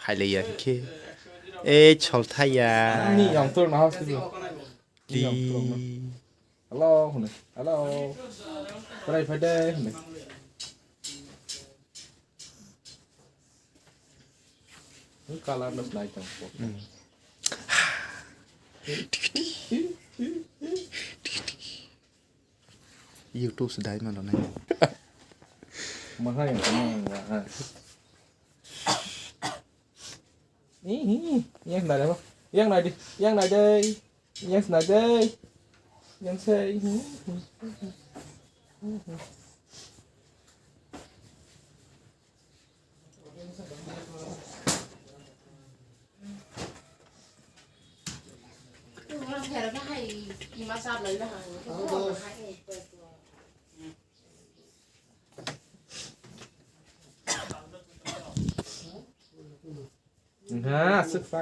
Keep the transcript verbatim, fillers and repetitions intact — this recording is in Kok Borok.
Hailaiya khe. E cholthaiya. Ani yang turun na house tu. Di. Hello, hwnwi. Hello. Borai phai de, hwnwi. Ni colour no sinai tong. Hmm. YouTube se dai ma lo nai. Mahai yang tong ma ha. Ih, ih, yang nai de, yang nai de, yang nai de. Yang snai dei. Yang sei. Nga, aswk sa.